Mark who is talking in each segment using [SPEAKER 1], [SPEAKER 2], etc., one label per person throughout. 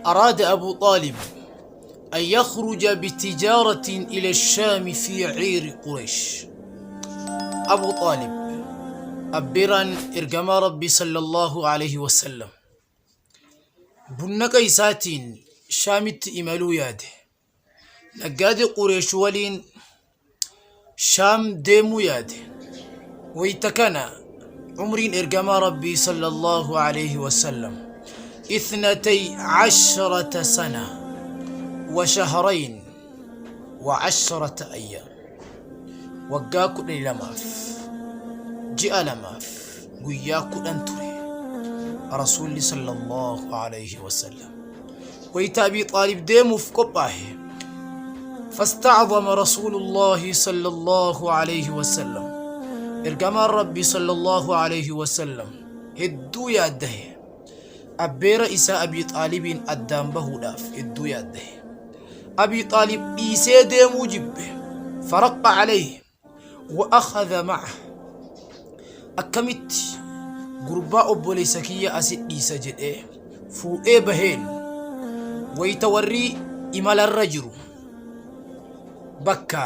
[SPEAKER 1] أراد أبو طالب أن يخرج بتجارة إلى الشام في عير قريش. أبو طالب أبيران إرجما ربي صلى الله عليه وسلم bunnaqa isaatiin Shaamitti imaluu yaade. Naggaadee Qureesh waliin Shaam deemuu yaade. Wayta kana umriin ergamaa Rabbii sallallahu alayhi wasallam ithnatay ashrata sana wa shahrayn wa ashrata ayyaam. Waggaa 12f ji'a lamaaf guyyaa 10 ture Rasuulli sallallahu alayhi wasallam. Wayta Abii Xaalib deemuuf qophaahe fasta'zama Rasuulullaahi sallallahu alayhi wasallam. Ergamaan Rabbii sallallahu alayhi wasallam hedduu yaaddahe. Abbeera isaa Abii Xaalibiin addaan bahuudhaaf hedduu yaaddahe. Abii Xaalib dhiisee deemuu jibbe. Faraqqa alayhi wa akhadha ma'a. Akkamitti gurbaa obboleessa kiyya asi dhiisa jedhee fuudhee baheen wayita warri imalarra jiru bakka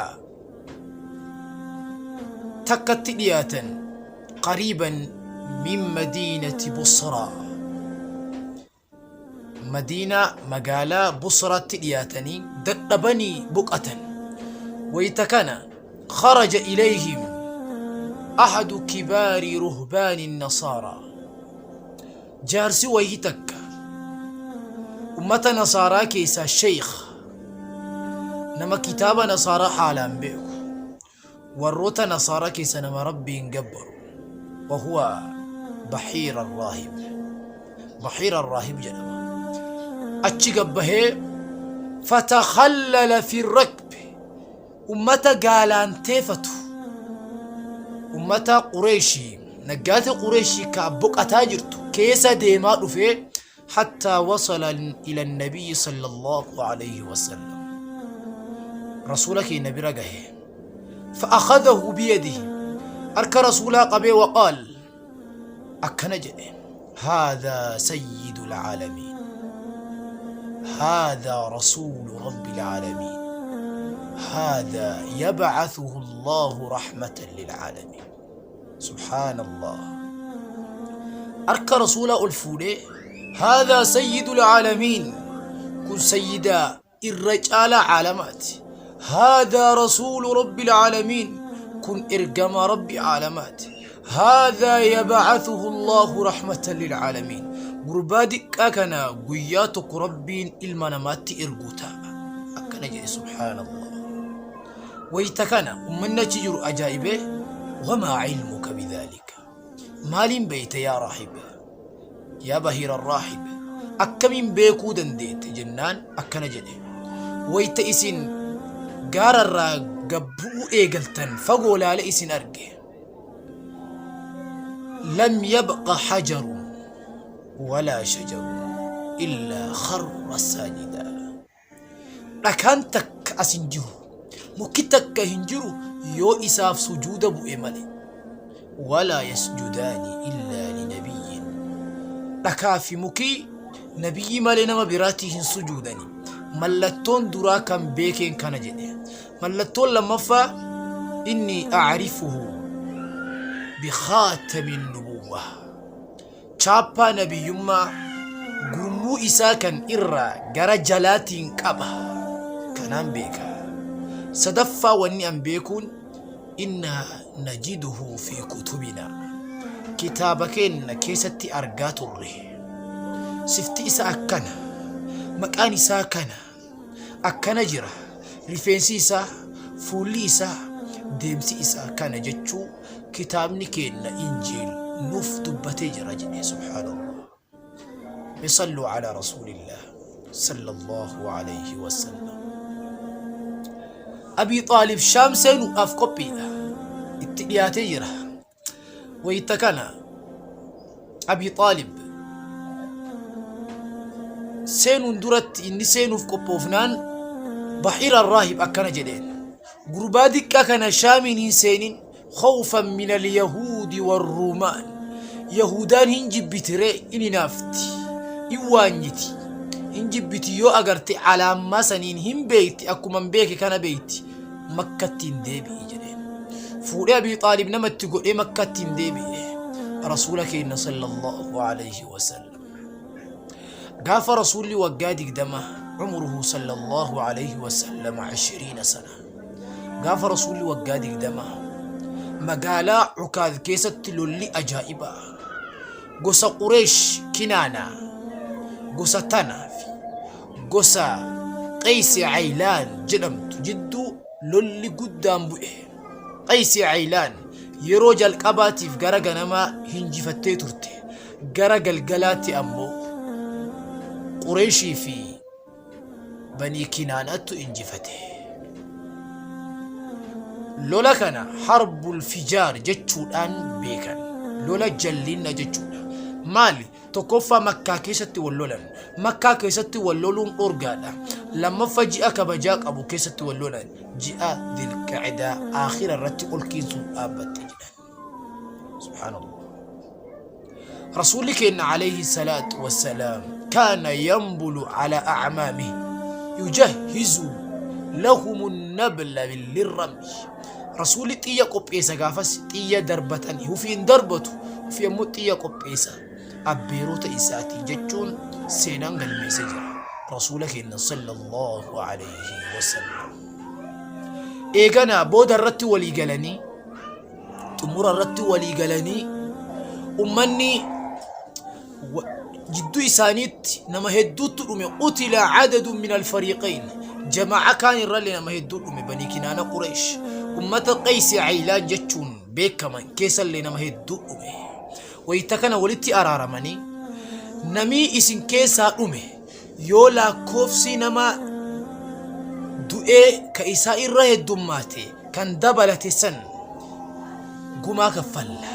[SPEAKER 1] takkatti dhiyaatan qariiban min madiinati Busraa. Madiinaa magaalaa Busraatti dhiyaatanii dadhabanii boqatan. Wayta kana kharaja ilayhim ahadu kibaari ruhbaani nasaaraa. Jaarsi wayii takka ummata nasaaraa keessaa sheekh nama kitaaba nasaaraa haalaan beeku warroota nasaaraa keessa nama Rabbiin gabbaru wahuwa Bahiira Raahib Bahiira Raahib jedhama achi gabbahee fatakhallala fi rakbi ummata gaalaan teefatu ummata Qureeshii naggaate Qureeshii ka boqataa jirtu keessa deemaa dhufee حتى وصل إلى النبي صلى الله عليه وسلم رسولك النبي رجه فأخذه بيده أرك رسولا قبي وقال أكنج هذا سيد العالمين هذا رسول رب العالمين هذا يبعثه الله رحمة للعالمين Subhaanallah. Harka Rasuulaa ol fuudhee haadhaa sayyidul aalamiin kun sayyidaa irra caalaa caalamaati. Haadhaa rasuulu rabbil aalamiin kun ergamaa rabbi caalamaati. Haadhaa yabacathuhu Allahu rahmatan lil aalamiin. Gurbaa diqqaa kana guyyaa tokko rabbiin ilma namaatti erguu ta'a. Akkana jedhe subhaanallah. Wayta kana ummanni achi jiru ajaa'ibee wamaa ilmuka bidhaalika maaliin beeyte yaa raahib yaa bahiira raahib akkamiin beekuu dandeette jennaan akkana jedhe wayta isin gaararraa gabbu'uu eegaltan fagoo laale isin arge lam yabqa hajarun walaa shajarun illaa kharra saajidaa Dhakaan takka as hin jiru, mukki takka hin jiru yoo isaaf sujuuda bu'e malee. Walaa yasjudaani illaa linabiyyin. Dhakaa fi mukii nabiyyii malee nama biraatii hin sujuudani. Mallattoon duraa kan beekeen kana jedhe. Mallattoon lammaffaa inni a'rifuhu bikhaatami nubuwwa. Chaappaa nabiyyummaa gurmuu isaa kan irraa gara jalaatiin qaba. Kanaan beeka. Sadaffaa wanni an beekuun innaa najiduhu fi kutubinaa. Kitaaba keenna keessatti argaa turre. Sifti isaa akkana. Maqaan isaa kana. Akkana jira. Rifeensi isaa, fuulli isaa, deemsi isaa kana jechuu kitaabni keenna Injiil nuuf dubbatee jira jedhe subhaanallah. Mee salluu alaa rasuulillah sallallahu alayhi wasallam. Abii Xaalib Shaam seenuudhaaf qophiidha. Itti dhiyaatee jira. Wayita kana Abii Xaalib seenuun duratti inni seenuuf qophoofnaan Bahiira Raahib akkana jedheen. Gurbaa diqqaa kana Shaamiin hin seenin khawfan min alyahuudi warruumaan. Yahudaan hin jibbitiree in hinaafti, in waanyiti. Hin jibbiti yoo agarte alaammaa saniin hin beekti akkuman beeke kana beekti. Makkattiin deebi'i jedheen. Fuudhee Abii Xaalib nama itti godhee Makkattiin deebi'e. Rasuula keenya sallallahu alayhi wasallam. Gaafa Rasuulli waggaa 20 umuruhu sallallahu alayhi wasallam 20 sana. Gaafa Rasuulli waggaa 20 magaalaa Ukaaz keessatti lolli ajaa'ibaa gosa Qureesh Kinaanaa gosa Tanaa fi gosa Qeeysi Aylaan jedhamtu jidduu lolli guddaan bu'e. Qeeysi Aylaan yeroo jalqabaatiif gara ganamaa hinjifattee turte. Gara galgalaatti ammoo Qureeshii fi Banii Kinaanattu injifate. Lola kana Harbul Fijaar jechuudhaan beekan. Lola jallinna jechuudha. Maali? Tokkoffaa Makkaa keessatti wal lolan. Makkaa keessatti wal loluun dhorgaadha. Lammaffa ji'a kabajaa qabu keessatti wal lolan. Ji'a Dilqa'edaa aakhira irratti olkiin sun dhaabbatte jedhan. Subhaanallah. Rasuulli keenya alayhi salaatu wassalaam kaana yanbulu ala a'maamihi yujahhizu lahumu nabla lirrami. Rasuulli xiyya qopheessa gaafas xiyya darbatanii hufiin darbatu hufi ammoo xiyya qopheessa abbeerota isaatii jechuun seenaan galmeessa jira. Rasuula keenya sallallahu alayhi wasallam. Eeganaa booda irratti walii galanii xumura irratti walii galanii ummanni jidduu isaaniitti nama hedduutu dhume. Qutila cadadun min alfariiqayn, jamaa'a kaan irrallee nama hedduu dhume. Banii Kinaana, Qureesh, ummata Qeeysi Caylaan jechuun beekaman keessallee nama hedduu dhume. Wayita kana walitti araaramanii, namii isin keessaa dhume yoo lakkoofsi nama du'ee ka isaa irra heddummaate kan dabalate san gumaa kaffalla,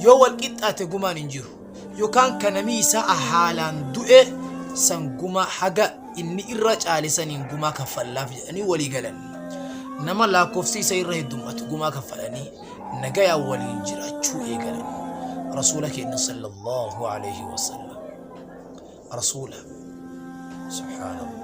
[SPEAKER 1] yoo wal qixxaate gumaan hin jiru, yookaan ka namii isaa haalaan du'e san gumaa haga inni irra caale saniin gumaa kaffallaaf jedhanii walii galan. Nama lakkoofsi isa irra heddummatu gumaa kaffalanii nagayaan waliin jiraachuu eegalan. Rasuula keenya sallallahu alayhi wasallam, rasuula, subhaanallah.